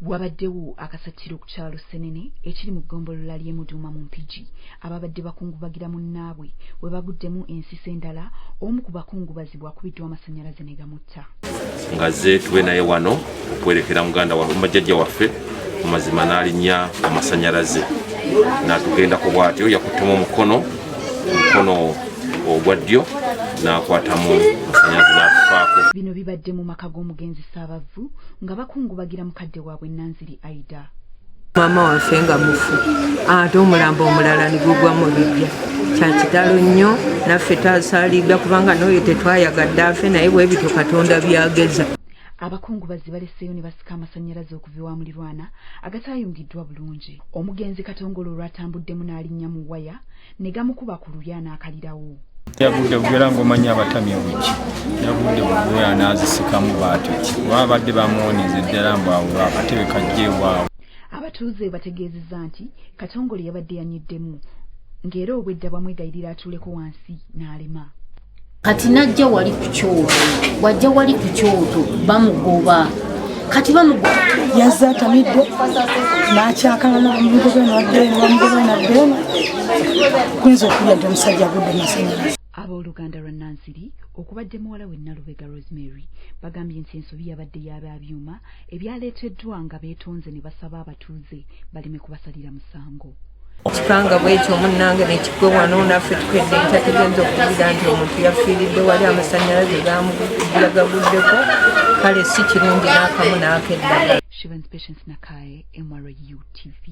Wabaddewo akasattiro ku kyalo Ssenene ekiri mu ggombolola ly'e Muduuma mu Mpigi ababadde bakungubagira munnaabwe we baguddemu ensisi endala omu ku bakungubazi bw'akubiddwa amasannyalaze ne gamutta. Ng'azze tube naye wano okuwerekera muganda wa jjajja waffe mu mazima n'alinnya amasannyalaze n'atugendako bw'atyo yakuttemu omukono omukono ogwa ddyo n'akwatamu amasannyalaze n'atufaako. Bino bibadde mu maka g'omugenzi Ssaabavvu nga bakungubagira mukadde waabwe Nanziri Aida. Maama waffe nga mufu ate omulambo omulala nigugwa mu luggya kya kitalo nnyo naffe twasaaliddwa kubanga n'oyo tetwayagadde afe naye bwebityo Katonda byageza. Abakungubazi baleseeyo ne basika amasannyalaze okuva ewa mulirwana agataayungiddwa bulungi. Omugenzi Katongole olwatambuddemu n'alinnya mu waya ne gamukuba ku lulya n'akalirawo. Yagudde bugwera ng'omanyi abatamye buki yagudde bugwera n'azisikamu bw'atyo ki oba abadde bamuwoneza eddala mbu awo akatebe kajja ewaabwe. Abatuuze bategeezezza nti Katongole yabadde yanyiddemu ng'era obwedda bamwegayirira atuuleko wansi n'alema. Kati najja wali ku kyoto wajja wali ku kyoto bamugoba kati bamugoba yazze atamidde n'akyakalana bamugoba eno adda eno bamugoba eno adda eno kuyinza okulya nti omusajja agudde masanyalaze. Abooluganda lwa Nanziri okubadde muwala we Nalubega Rosemary bagambye nti ensobi yabadde y'ababyuma ebyaleeteddwa nga beetonze ne basaba abatuuze baleme kubasalira musango. Kikanga bwekyo munnange nekigwe wano naffe tukedde enkya tugenza okuwulira nti omuntu yafiiridde wali amasannyalaze gagaguddeko kale si kirungi n'akamu n'akeddala. Shivans Patience Nakaye, MRU TV.